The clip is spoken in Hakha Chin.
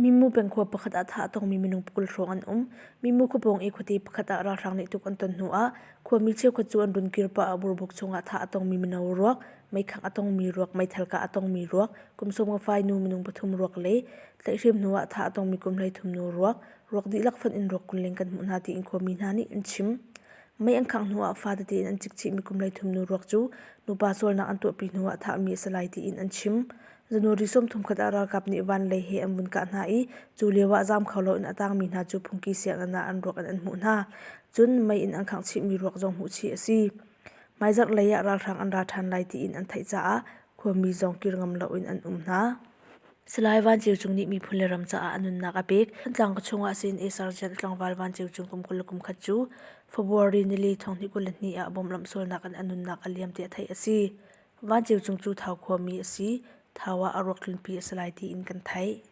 Mimu pengkhua pakhat ah thah a tongmi minung 20 hrawng an um. Mimu khuapawng i khuate pakhat ah ralhrang nih tuk an ton hnu ah khuami cheukhat cu an run kir pah ah burbuk chungah thah a tongmi mino ruak, meikhangh a tongmi ruak, meithal kah a tongmi ruak, kum sawm nga fai nu minung pathum ruak le tlaihhrem hnu ah thah a tongmi kum 13 nu ruak, ruak dihlak fonh in ruak 20 leng kan hmuh hna tiin khuami hna nih an chim. Mei an khangh hnu ah fatete in an cikchihmi kum 13 nu ruak cu nupa sualnak an tuahpi hnu ah thahmi a si lai tiin an chim. January 30 ah ralkap nih van lei he an vun kah hna i cu lio ah zaam kho loin a tangmi hna cu phungki sianginn ah an ruak in an hmuh hna. Cun mei in an khangh chihmi ruak zong hmuh chih a si. Hmaizarh lei ah ralhrang an ra ṭhan lai tiin an theih caah khuami zong kir ngam loin an um hna. Salai Van Ceu Cung nih miphun le ram caah a nunnak a pek. Thantlang khuachung ah CNA Sergeant tlangval Van Ceu Cung kum 21 cu February nili 2022 ah bomb lamhsualnak in a nunnak a liam tiah theih a si. Van Ceu Cung cu Thau khuami a si. Thau ah a ruak tlunpi a si lai tiin kan theih.